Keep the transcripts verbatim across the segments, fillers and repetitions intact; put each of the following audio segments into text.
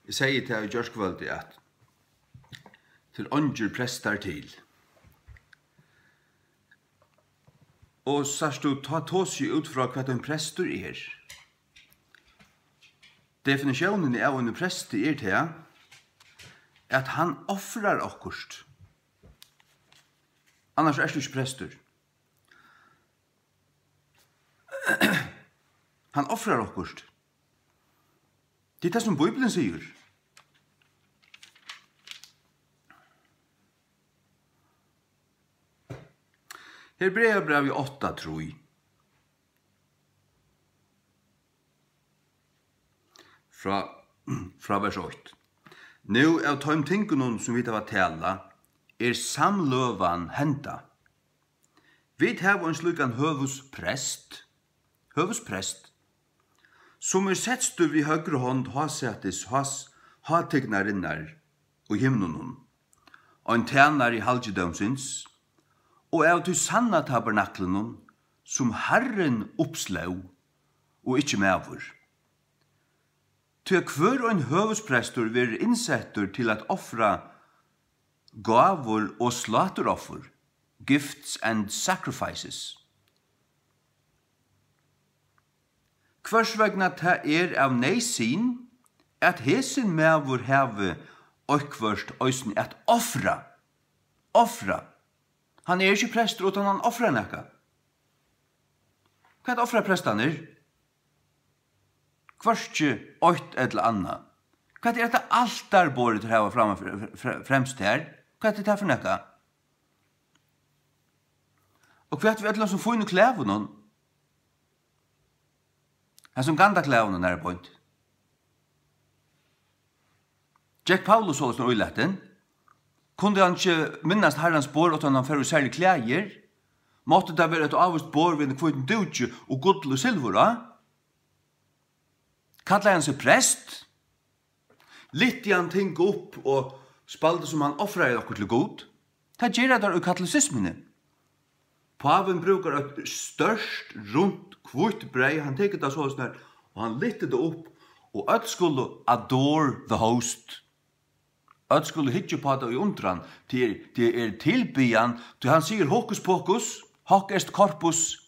Eg segði tað í gjárkvøldið, at tað eru eingir prestar til. Og sært tú, tá tosi eg út frá, hvat ein prestur er. Definitiónin av einum presti er tað, at hann ofrar okkurt. Annars ert tú ikki prestur. Hann ofrar okkurt. Tað er tað, sum Bíblian sigur. Hebreabrævið átta trý. Frá, frá vers eitt. Nú av teim tingunum, sum vit hava talað, er samløgan henda. Vit hava ein slíkan høvuðsprest, høvuðsprest, sum er settur við høgru hond hásætis hás-, hátignarinnar í himlunum, ein tænari halgidómsins og av tí sanna tabernaklinum, sum Harrin uppsló og ikki maður. Tí at hvør ein høvuðsprestur verður innsettur til at ofra gávur og sláturoffur, gifts and sacrifices. Hvørs vegna tað er av neyðsyn, at hesin maður havi eitthvørt eisini at ofra. Ofra. Hann er ikki prestur, uttan hann ofrar nakað. Hvat ofra prestarnir? Hvørki eitt ella annað. Hvat er hetta altarborðið, teir hava framman fr-, fr-, fremst her? Hvat er tað fyri nakað? Og hvat við øllum sum fínu klæðunum? Hasum gandaklæðunum, nær beint. Gekk Paulus soleiðis nú ílatin? Kundi hann ikki minnast Harrans borð, uttan hann fór í serlig klæðir? Mátti tað vera eitt ávíst borð við einum hvítum dúki og gull og silvur á? Kallaði hann seg prest? Lyfti hann ting upp og spældi, sum hann ofraði okkurt til Gud? Tað gera teir í katolisismuni. Pávin brúkar eitt stórt, runt, hvítt breyð, hann tekur tað soleiðis nær, og hann lyftir tað upp, og øll skulu adore the host. Øll skulu hyggja upp á tað í undran, tað er, tað er tilbiðjan, tí hann sigur hokus pokus, hoc est corpus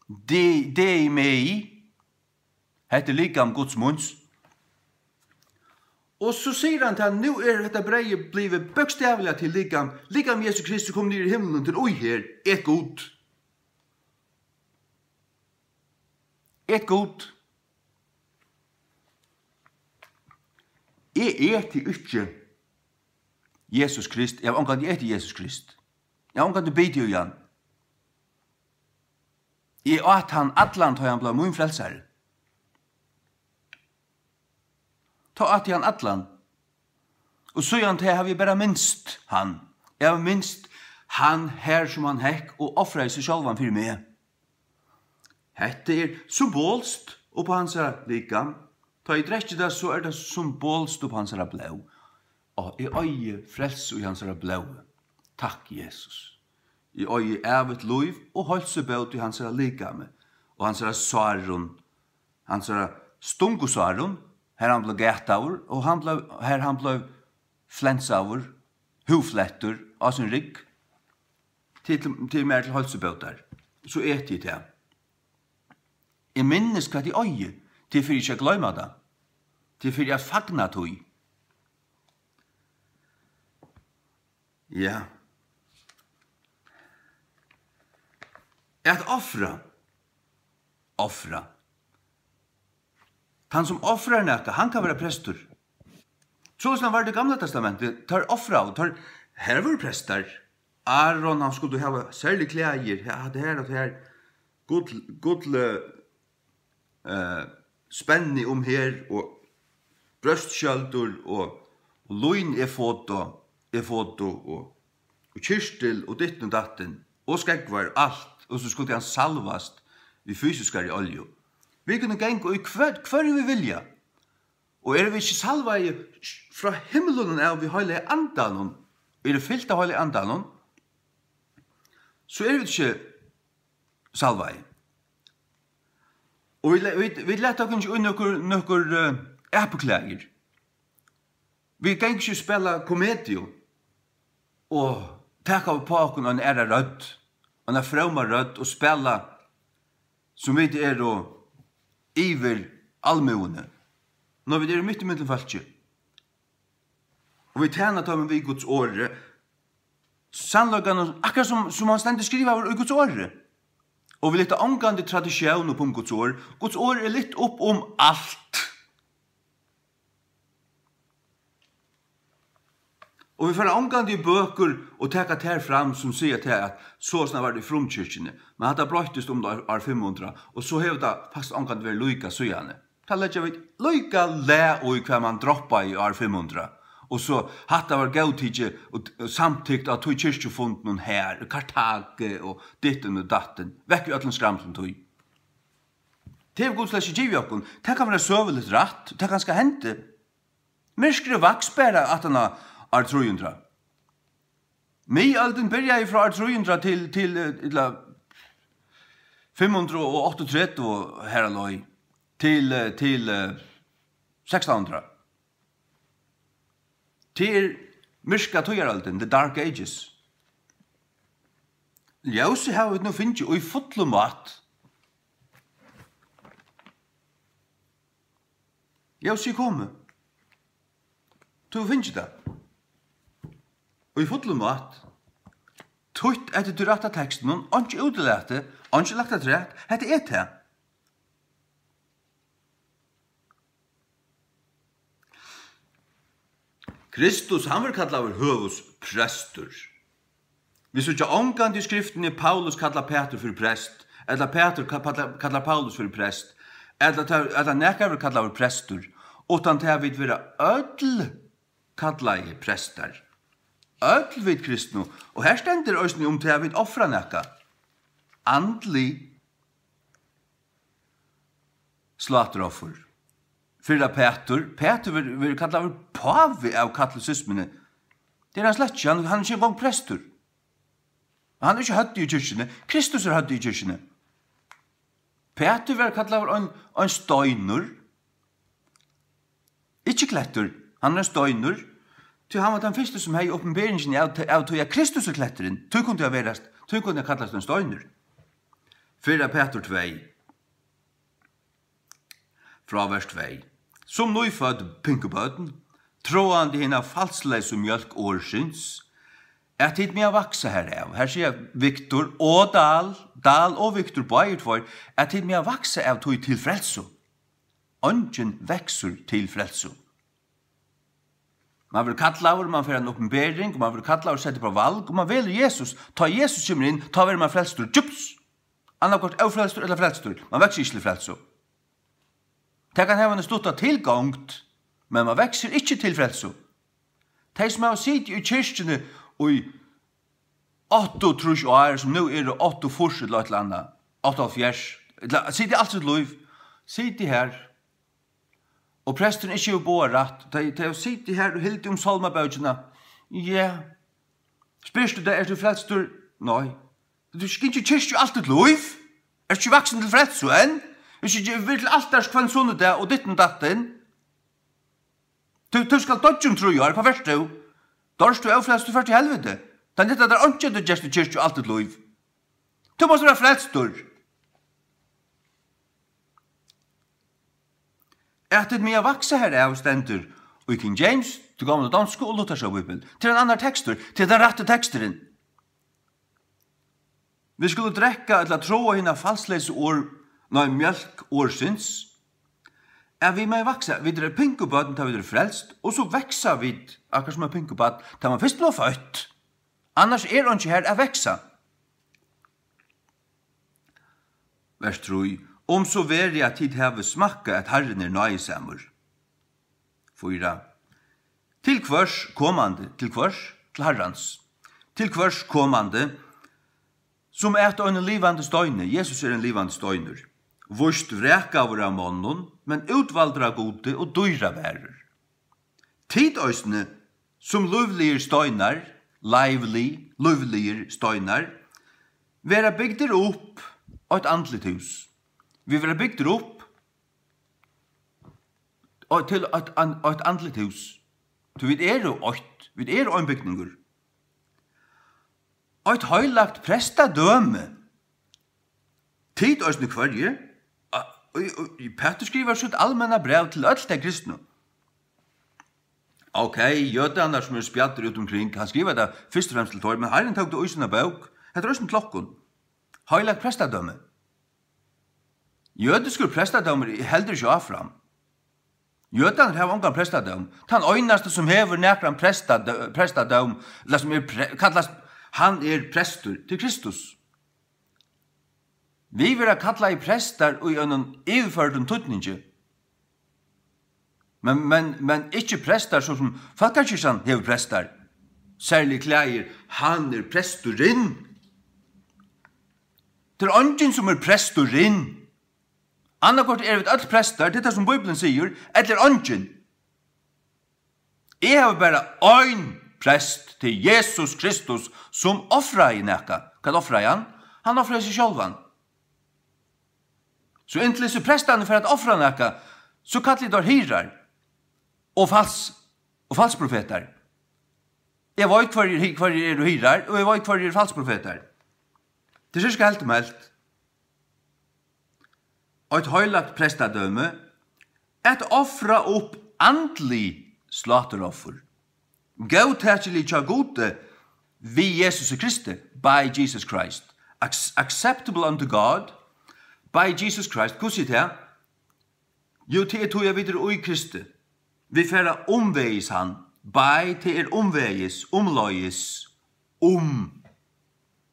Dei, Dei mei, hetta er likam Guds míns. Og so sigur hann tað, nú er hetta breyðið blivið bókstavliga til likam, likam Jesu Kristi kom niður í himlin til í her, et Gud. Et Gud. Eg eti ikki Jesus Krist, eg havi ongantíð etið Jesus Krist. Eg havi ongantíð bitið í hann. Eg át hann allan, tá ið hann bleiv mín frelsari. Tá át eg hann allan. Og síðan tá havi eg bara minst hann. Eg havi minst hann her, sum hann hekk og ofraði seg sjálvan fyri meg. Hetta er symbolskt upp á hansara likam. Tá eg drekki tað, so er tað symbolskt upp á hansara blóð. Og eg eigi frelsu í hansara blóði. Takk, Jesus. Eg eigi ævigt lív og heilsubót í hansara likami og hansara sárum, hansara stungusárum, har hann bleiv gataður og hann bleiv, har hann bleiv flensaður, húðflettur á sín rygg. Til, til, til mær til heilsubótar. So eti eg tað. Eg minnist, hvat eg eigi. Tað er fyri ikki at gloyma tað. Tað er fyri at fagna tí. Ja. At ofra. Ofra. Tann sum ofrar nakað, hann kann vera prestur. Soleiðis var tað í Gamla Testamenti. Teir ofraðu, teir, har vóru prestar. Aron, hann skuldi hava serlig klæðir, ha-, hatta her og tað her, gull, gull, eh, spenni um her, og brjóstskjøldur, og, og lín efodu, efodu, og, og kyrtil, og dittin og dattin, og skógvar, alt, og so skuldi hann salvast við fysiskari olju. Vit kunnu ganga í hvør-, hvørjum vit vilja. Og eru vit ikki salvaði frá himlunum av við Heilaga Andanum, eru fylt av Heilaga Andanum, so eru vit ikki salvaði. Og vit le-, vit, vit lata okkum ikki í nøkur, nøkur, eh, apuklæðir. Vit ganga ikki og spæla komediu og taka upp á okkum eina aðra rødd, eina fróma rødd og spæla sum vit eru yvir almúguni. Når vit eru mitt ímillum fólki. Og vit tæna teimum við Guds orði. Sannleikanum, akkurát sum, sum hann stendur skrivaður í Guds orði. Og vit lyfta ongantíð tradisjón upp um Guds orð. Guds orð er lyft upp um alt. Og vit fara ongantíð í bøkur og taka tær fram sum siga tað, at sostatt var tað í frumkirkjuni, men hatta broyttist um ár, ár fimm hundrað, og so hevur tað faktiskt ongantíð verið líka síðani. Tað leggja vit líka lag í, hvat mann droppaði í ár fimm hundrað. Og so, hatta var góðtikið og, og samtykt á tí kirkjufundinum her, í Kartagi og dittin og dattin. Vekk við øllum skramlum tí. Tað hevur Gud slett ikki givið okkum. Tað kann vera søguligt rætt, tað kanska hendi. Myrkrið vaks bara aftan á ár trý hundrað. Miðøldin byrjaði frá ár trý hundrað til, til, eh, ella fimm hundrað og áttaogtretivu har á leið, til, eh, til, eh, sekstan hundrað. Tað er myrka tíðarøldin, the dark ages. Ljósið hava vit nú fingið í fullum mátt. Ljósið er komið. Tú hevur fingið tað. Og í fullum mátt. Tutt eftir tí rætta tekstinum, einki útilatið, einki lagt afturat, hetta er tað. Kristus, hann verður kallaður høvuðsprestur. Vit síggja ongantíð í skriftini Paulus kalla Pætur fyri prest, ella Pætur ka-, kalla, kallar Paulus fyri prest, ella ta-, ella nakar verður kallaður prestur, uttan tað vit verða øll kallaði prestar. Øll vit kristnu, og her stendur eisini um tað vit ofra nakað. Andlig sláturoffur. Fyrra Pætur, Pætur verður, verður kallaður pávi av katolicismuni. Tað er hann slett ikki, hann, hann er ikki eingong prestur. Hann er ikki høvdið í kirkjuni, Kristus er høvdið í kirkjuni. Pætur verður kallaður ein, ein steinur. Ikki klettur, hann er ein steinur, tí hann var tann fyrsti, sum hevði opinberingina av, av tí, at Kristus er kletturin. Tí kundi hann verast, tí kundi hann kallast ein steinur. Fyrra Pætur tvey, frá vers tvey. Sum nýfødd pinkubørn, tráandi hina falsleysu mjólk orðsins, at tit mega vaksa herav. Her siga Viktor og Dahl, Dahl og Viktor, báðir tveir, at tit mega vaksa av tí til frelsu. Eingin veksur til frelsu. Man verður kallaður, man fær eina opinbering, man verður kallaður, settur upp á val, og man velur Jesus. Tá Jesus kemur inn, tá verður man frelstur. Djúps! Annaðhvørt ófrelstur ella frelstur. Man veksur ikki til frelsu. Tað kann hava eina stutta tilgongd, men man veksur ikki til frelsu. Tey, sum hava sitið í kirkjuni í áttaogtrýss ár, sum nú eru áttaogfýrs ella eitt ella annað, áttaoghálvfjerðs, ella sitið alt sítt lív, sitið har, og presturin ikki hevur boðað rætt, tey, tey hava sitið har og hildið um sálmabókina. Ja. Spyrst tú tey, ert tú frelstur? Nei. Tú ert ikki gingið í kirkju alt títt lív? Ert ikki vaksin til frelsu enn? Ert ikki verið til altars hvønn sunnudag og dittin og dattin? Tú, tú skalt doyggja um trý ár, hvar fert tú? Doyrt tú ófrelstur, fert tú í helviti. Tað nyttar tær einki, at tú gerst í kirkju alt títt lív. Tú mást vera frelstur. At tit mega vaksa herav stendur í King James, tí gamla donsku og lutherska bíbel. Tað er ein annar tekstur, tað er tann rætti teksturin. Vit skulu drekka ella tráa hina falsleysu orð, nei, mjólk orðsins, at vit mega vaksa. Vit eru pinkubørn, tá vit eru frelst, og so vaksa vit, akkurát sum eitt pinkubarn, tá man fyrst blívur føtt. Annars er einki har at vaksa. Vers trý. Um so verið, at tit hava smakkað, at Harrin er náðisamur. Fýra. Til hvørs komandi, til hvørs? Til Harrans. Til hvørs komandi, sum at einum livandi steini, Jesus er ein livandi steinur, víst vrakaður av monnum, men útvaldur av Gudi og dýraverður. Tit eisini, sum lívligir steinar, lively, lívligir steinar, verða bygdir upp eitt andligt hús. Vit verða bygdir upp og til eitt an-, eitt andligt hús. Tí vit eru eitt, vit eru ein bygningur. Eitt heilagt prestadømi. Tit eisini hvørji, a-, í, í, Pætur skrivar sítt almenna bræv til øll tey kristnu. Ok, jødarnar sum eru spjaddir út umkring, hann skrivar tað fyrst og fremst til teir, men Harrin tók tað í sína bók. Hetta er eisini til okkum. Heilagt prestadømi. Jødiskur prestadómur heldur ikki áfram. Jødarnir hava ongan prestadóm. Tann einasti, sum hevur nakran prestadø-, prestadóm, ella sum er pre-, kallast, hann er prestur til Kristus. Vit verða kallaðir prestar í einum yvirførdum týdningi. Men, men, men ikki prestar, so sum Fólkakirkjan hevur prestar. Serlig klæðir, hann er presturin. Tað er eingin, sum er presturin. Annaðhvørt eru vit øll prestar, tað er tað, sum Bíblian sigur, ella er eingin. Eg havi bara ein prest, tað er Jesus Kristus, sum ofraði nakað. Hvat ofraði hann? Hann ofraði seg sjálvan. So inntil hesir prestarnir fara at ofra nakað, so kalli eg teir hýrar og fals-, og falsprofetar. Eg veit, hvørjir hy-, hvørjir eru hýrar, og eg veit, hvørjir eru falsprofetar. Tað er ikki heilt um helt. Eitt heilagt prestadømi, at ofra upp andlig sláturoffur, góðtakilig hjá Gudi við Jesusi Kristi, by Jesus Christ, ac-, acceptable unto God, by Jesus Christ. Hvussu er tað? Jú, tað er tí, at vit eru í Kristi. Vit fara umvegis hann. By, tað er umvegis, umleiðis, um.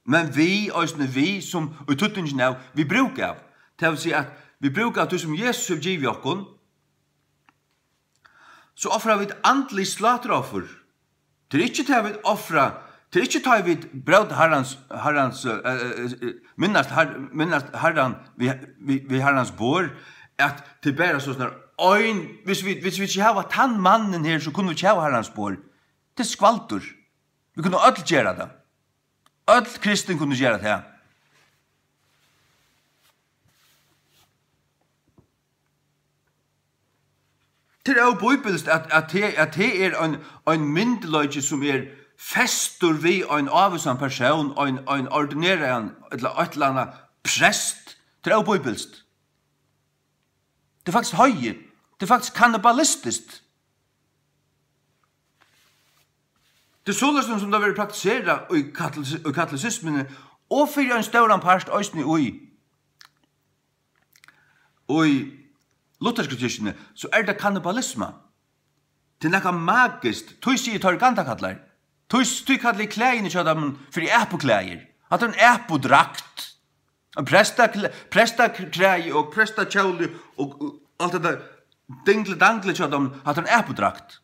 Men við, eisini við, sum í týdningin av, við brúk av. Tað vil siga, at við brúk av tí, sum Jesus hevur givið okkum, so ofra vit andlig sláturoffur. Tað er ikki tað, vit ofra, tað er ikki tá, vit bróta Harrans, Harrans, eh, eh, eh, minnast Har-, minnast Harran við, við, við Harrans borð, at tað er bara so snar ein, hvis vit, hvis vit ikki hava tann mannin her, so kunnu vit ikki hava Harrans borð. Tað er skvaldur. Vit kunnu øll gera tað. Øll kristin kunnu gera tað. Tað er óbíbilskt, at, at te-, at tað er ein, ein myndugleiki, sum er festur við ein ávísan persón, ein, ein ordineraðan ella eitt ella annað prest. Tað er óbíbilskt. Tað er faktiskt heiðið. Tað er faktiskt kannibalistiskt. Tað er soleiðis, sum tað verður praktiserað í katlis-, í katolisismuni og fyri ein stóran part eisini í, í luthersku kirkjuni, so er tað kannibalisma. Tað er nakað magiskt. Tí sigi eg, teir eru gandakallar. Tí, tí kalli eg klæðini hjá teimum fyri apuklæðir. Hatta er ein apudrakt. Ein prestaklæ-, prestaklæði og prestakjóli og, og alt hetta dingli-dangli hjá teimum, hatta er ein apudrakt.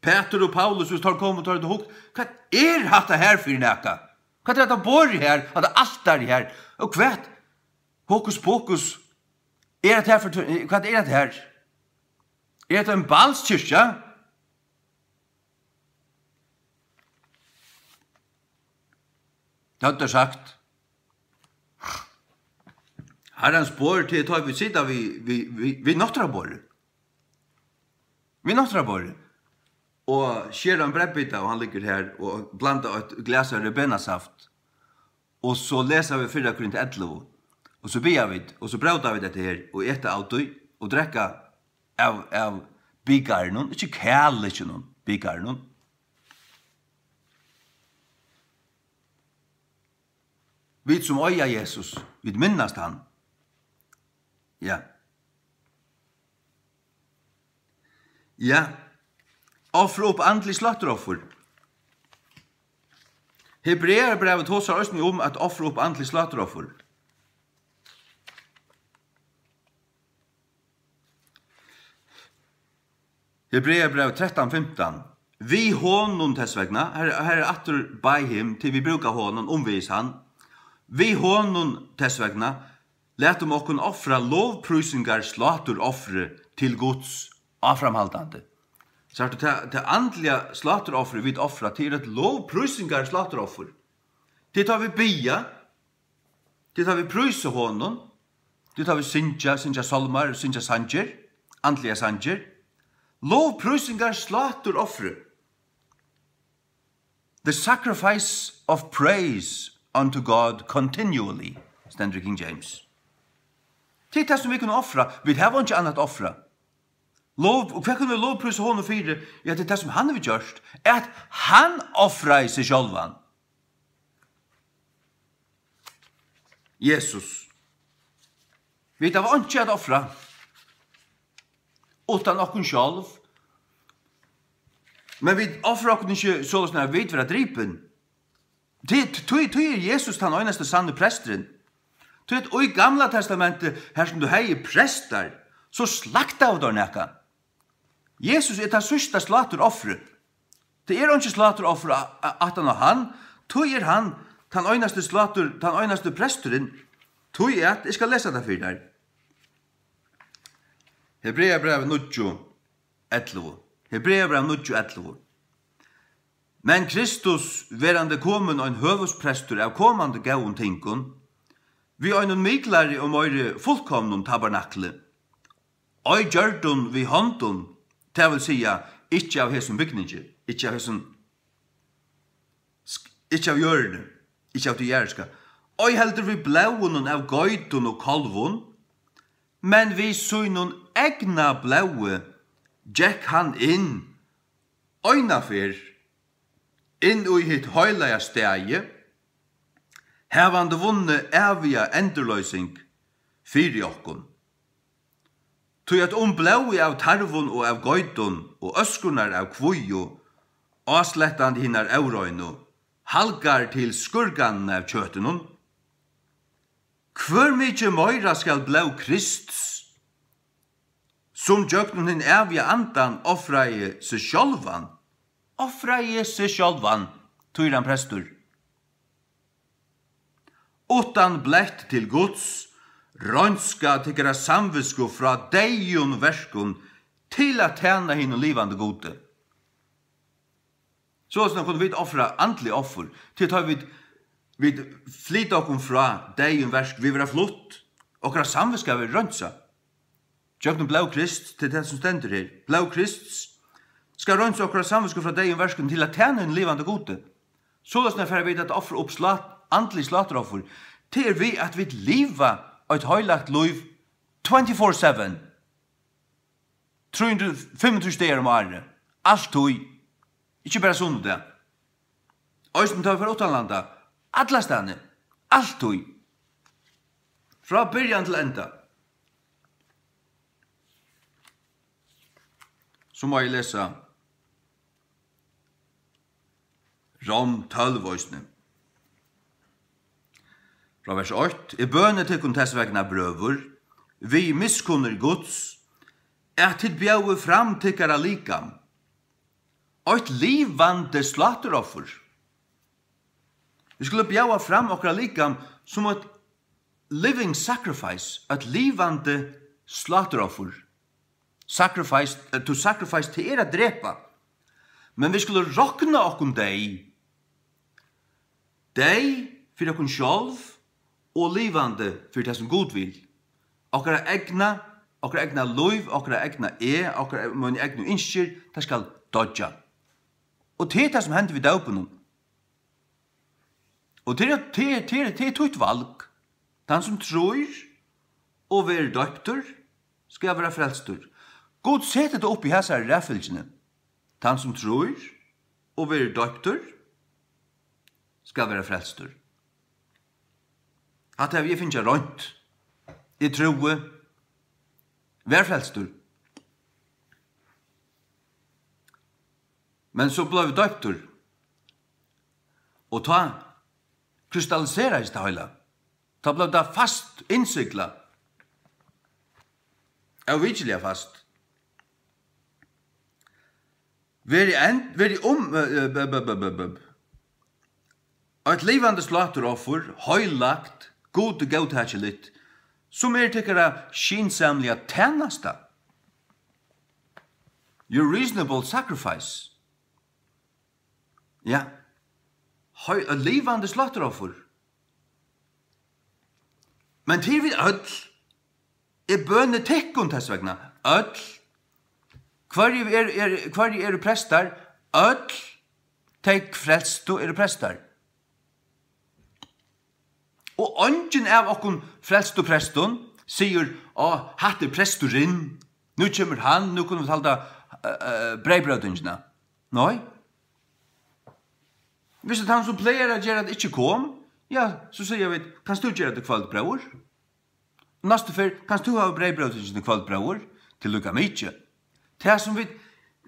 Pætur og Paulus, hvis teir komu, teir høvdu hugt, hvat er hatta her fyri nakað? Hvat er hatta borðið her, hatta altarið her? Og hvat? Hokus pokus. Er hatta her fyri, hvat er hatta her? Er hatta ein Baalskirkja? Tað høvdu teir sagt. Harrans borð, tað er tá, vit sita við, við, við, við nátturðaborðið. Við nátturðaborðið. Og skera ein breyðbita, og hann liggur her, og blanda eitt glas av ribenasaft. Og so lesa vit fyrra Korint ellivu. Og so biðja vit, og so bróta vit hetta her, og eta av tí, og drekka av, av bikarinum, ikki kalikinum, bikarinum. Vit sum eiga Jesus, vit minnast hann. Ja. Ja. Ofra upp andlig sláturoffur. Hebrearabrævið tosar eisini um at ofra upp andlig sláturoffur. Hebrearabrævið trettan fimtan. Við honum tess vegna, her, her er aftur by him, til vit brúka honum, umvegis hann. Við honum tess vegna, latum okkum ofra lovprísingar sláturoffrið til Guds áframhaldandi. Sært tú, tað, tað andliga sláturoffrið vit ofra, tað er eitt lovprísingar sláturoffur. Tað er tá vit biðja, tað er tá vit prísa honum, Tí tá vit syngja, syngja sálmar, syngja sangir, andligar sangir. Lovprísingar sláturoffrið. The sacrifice of praise unto God continually, stendur í King James. Tað er tað, sum vit kunnu ofra. Vit hava einki annað at ofra. Lov, og hvat kunnu vit lovprísa honum fyri? Ja, tað er tað, sum hann hevur gjørt, at hann ofraði seg sjálvan. Jesus. Vit hava einki at ofra uttan okkum sjálv. Men vit ofra okkum ikki soleiðis, at vit verða dripin. Tí, tí, tí er Jesus tann einasti sanni presturin. Tí at í Gamla Testamenti, har sum tú hevði prestar, so slaktaðu teir nakað. Jesus er tað síðsta sláturoffrið. Tað er einki sláturoffur a-, a-, aftan á hann, tí er hann tann einasti slátur-, tann einasti presturin, tí at, eg skal lesa tað fyri tær. Hebreabrævið níggju, ellivu. Hebreabrævið níggju, ellivu. Men Kristus, verandi komin ein høvuðsprestur av komandi góðum tingum, við einum miklari og meiri fullkomnum tabernakli, ei gjørdum við hondum, tað vil siga, ikki av hesum bygningi, ikki av hesum sk-, ikki av jørðini, ikki av tí jarðiska, ei heldur við blóðinum av geitum og kálvum, men við sínum egna blóði gekk hann inn eina ferð inn í hitt heilaga staðið, havandi vunnið æviga endurloysing fyri okkum. Tí at um blóðið av tarvum og av geitum og øskurnar av kvígu, áslettandi hinar óreinu, halgar til skírganina av kjøtinum, hvør mikið meira skal blóð Krists, sum gjøgnum hin æviga Andan ofraði seg sjálvan, ofraði seg sjálvan, tí er hann prestur, uttan blett til Guds, reinska tykkara samvitsku frá deyðum verkum til at tæna hinum livandi Gudi. Soleiðis kunnu vit ofra andlig offur, tí tá vit, vit flyta okkum frá deyðum verk, vit verða flutt, okkara samvitska verður reinsað. Gjøgnum blóð Krists, til tað sum stendur her. Blóð Krists skal reinsa okkara samvitsku frá deyðum verkum til at tæna hinum livandi Gudi. Soleiðis fara vit at ofra upp slát-, andlig sláturoffur. Tað er við, at vit liva eitt heilagt lív twenty-four seven. Trý hundrað og fimmogtrýss dagar um árið. Altíð. Ikki bara sunnudag. Eisini tá vit fara uttanlanda. Allastaðni. Altíð. Frá byrjan til enda. So má eg lesa Rom tólv eisini. Frá vers eitt: Eg bøni tykkum tess vegna, brøður, við miskunnir Guds, at tit bjóði fram tykkara likam, eitt livandi sláturoffur. Vit skulu bjóða fram okkara likam sum eitt living sacrifice, eitt livandi sláturoffur. Sacrifice, eh, to sacrifice, tað er at drepa. Men vit skulu rokna okkum deyð. Deyð fyri okkum sjálv og livandi fyri tað, sum Gud vil. Okkara egna, okkara egna lív, okkara egna eg, okkara, míni egnu ynskir, tað skal doyggja. Og tað er tað, sum hendir við dópinum. Og tað er, tað er, tað er, tað er títt val. Tann sum trýr og verður doyptur, skal vera frelstur. Gud setir tað upp í hasari raðfylgjuni. Tann sum trýr og verður doyptur, skal vera frelstur. Hatta havi eg fingið roynt. Eg trúði, var frelstur. Men so bleiv eg doyptur. Og tá kristalliseraðist tað heila. Tá bleiv tað fast innsiglað. Óvikiliga fast. Verið enn, verið um, eh, eh, b-, b-, b-, b-, b-, eitt livandi sláturoffur, heilagt, Gudi góðtækiligt, sum er tykkara skynsamliga tænasta. Your reasonable sacrifice. Ja. Hei-, eitt livandi sláturoffur. Men til vit øll, Eg bøni tykkum tess vegna, øll. Hvørji er, er, hvørji eru prestar? Øll tey frelstu eru prestar. Og eingin av okkum frelstu prestum sigur: "Á, hatta er presturin. Nú kemur hann, nú kunnu vit halda, eh, eh, breyðbrótingina." Nei. Viss tann, sum plagar at gera tað, ikki kom, ja, so siga vit: "Kanst tú gera tað í kvøld, bróðir?" Næstu ferð: "Kanst tú hava breyðbrótingina í kvøld, bróðir?" Til líka mikið. Tað sum vit,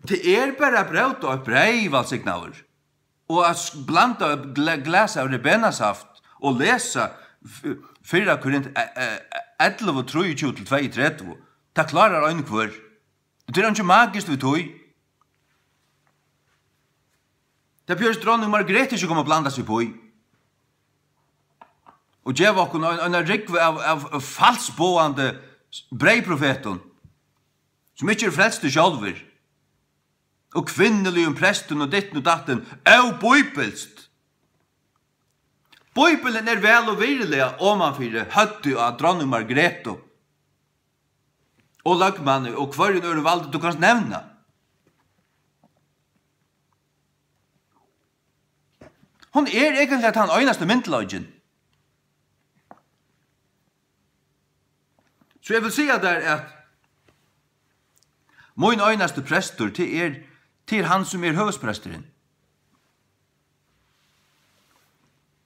tað er bara at bróta eitt breyð, vælsignaður, og at s-, blanda eitt gla-, glas av ribenasaft og lesa f-, fyrra Korint, eh, eh, ellivu, trýogtjúgu til tveyogtretivu. Tað klárar ein hvør. Og tað er einki magiskt við tí. Tað behøvist dronning Margrethe ikki koma at blanda seg upp í. Og geva okkum ein, eina rúgvu av, av falsboðandi breyðprofetum, sum ikki eru frelstir sjálvir. Og kvinnuligum prestum og ditten og datten, óbíbilskt. Bíbilin er væl og virðiliga omanfyri høvdið á dronning Margrethe og løgmanni og hvørjum øðrum valdi, tú kanst nevna. Hon er eigentliga tann einasti myndugleikin. So eg vil siga tær, at mín einasti prestur, tað er, tað er hann, sum er høvuðspresturin.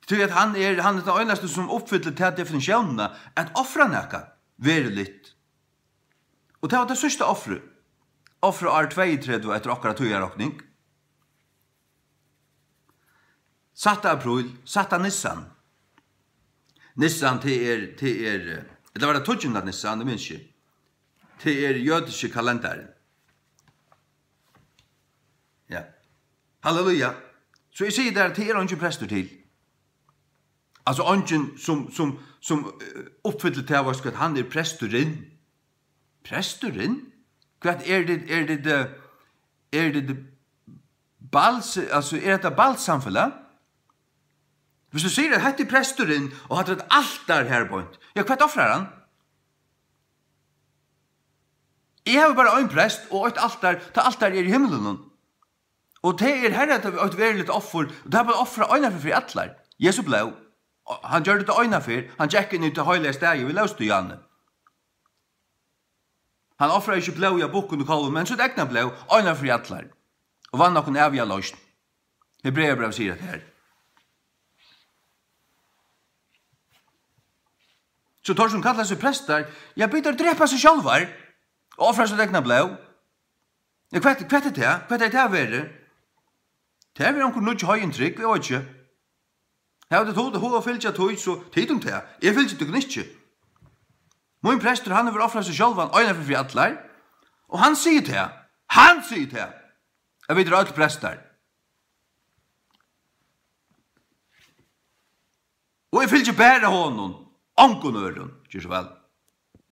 Tí at hann er, hann er tann einasti, sum uppfyllir ta definitiónina, at ofra nakað veruligt. Og tað var tað síðsta ofrið. Ofrið ár tveyogtretivu eftir okkara tíðarrokning. Sætta apríl, sætta Nissan. Nissan, tað er, tað er, eh, ella var tað tíggjunda Nissan, eg minnist ikki. Tað er jødiski kalendarin. Ja. Halleluja. So eg sigi tær, tað er eingin prestur til. Altso, eingin sum, sum, sum, eh, uppfyllir tað, veitst tú hvat, hann er presturin. Presturin? Hvat er tað, er tað, eh, er tað Baals, altso, er hetta Baals samfelag? Viss tú sigur, at hetta er presturin, og hatta er eitt altar her beint, ja, hvat ofrar hann? Eg havi bara ein prest og eitt altar, tað altar er í himlinum. Og tað er her eitt, eitt veruligt offur, og tað er bara ofrað eina ferð fyri allar. Jesu blóð. Og hann gjørdi tað eina ferð, hann gekk inn í tað heilaga staðið við lógstíðani. Hann ofraði ikki blóð av bukkum og kálvum, men sítt egna blóð, eina ferð fyri allar. Og vann okkum æviga loysn. Hebreabrævið sigur hetta her. So teir sum kalla seg prestar, ja, byrja at drepa seg sjálvar og ofra sítt egna blóð. Ja, hvat, hvat er tað? Hvat er tað verið? Tað er onkur nýggj høg inntrykk, eg veit ikki. Hava tit hug, hug at fylgja tí, so tit um tað. Eg fylgi tykkum ikki. Mín prestur, hann hevur ofrað seg sjálvan eina ferð fyri allar, og hann sigur tað. Hann sigur tað, at vit eru øll prestar. Og eg fylgi bara honum, ongum øðrum. Ger so væl.